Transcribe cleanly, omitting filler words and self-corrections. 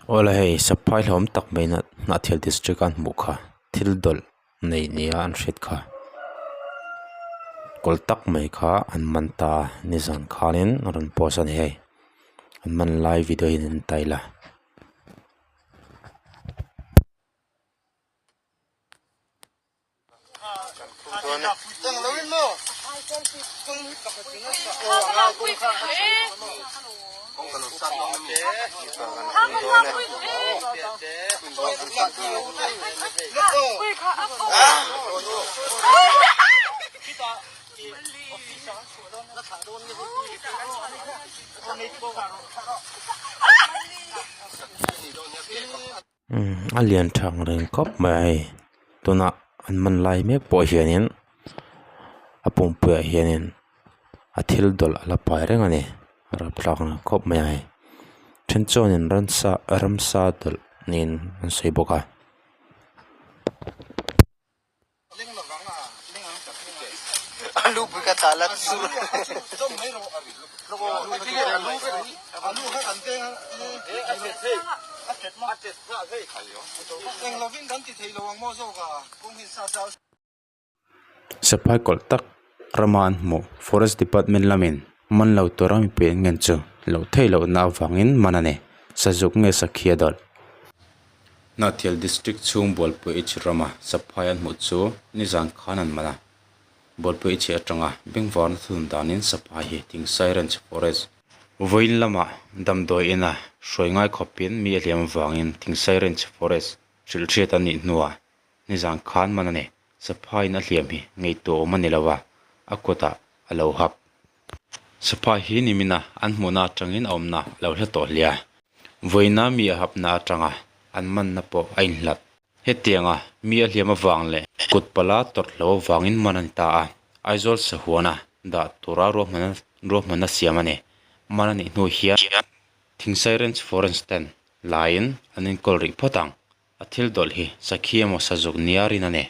Awle hei saphai hlawm tak mai Hnahthial district a an hmuh kha thil dawlh nei nia an hriat kha kawlh tak mai kha an man ta a nizan khanin a rawn post a ni hei an man lai video hi an tail a. A lian tha ang reng khawp mai a hei tunah an man lai mek pawh hianin a pumpuiah hianin a thil dawlh a la pai reng a ni a rapthlak ang khawp mai a hei then chuanin ransa ramsa dawlh niin an sawi bawk a. Saphai kawlh tak rama an hmuh forest department lamin man lo tura mipui an ngen chu loh theih lohna avangin man a ni sazuk nge sakhia dawlh. Hnahthial district chhung Bualpui H rama saphai an hmuh chu nizan khan an man a. Bualpui H atanga bengvarna thunun danin saphai hi Thingsai Ranch Forest vawiin lamah damdawi ina hruai ngai khawpin mi a hliam avangin Thingsai Ranch Forest hrilh hriat a nih hnuah nizan khan man a ni. Saphaiin a hliam hi ngaihtuah awm a ni lo a, a kutah a lo hap. Saphai hi nimina an hmuhna atangin a awmna a lo hla tawh hle a, vawiina mi a hapna atanga an manna pawh a inhlat. Hetianga mi a hliam avang leh kut pala tawrh hlo avangin man a ni ta a, Aizawl sahuana dah tura ruahmanna siam a ni. Man a nih hnu hian Thingsai Ranch Forest ten laiin an enkawl rih phawt ang. A thil dawlh hi sakhi emaw sazuk nia rin a ni.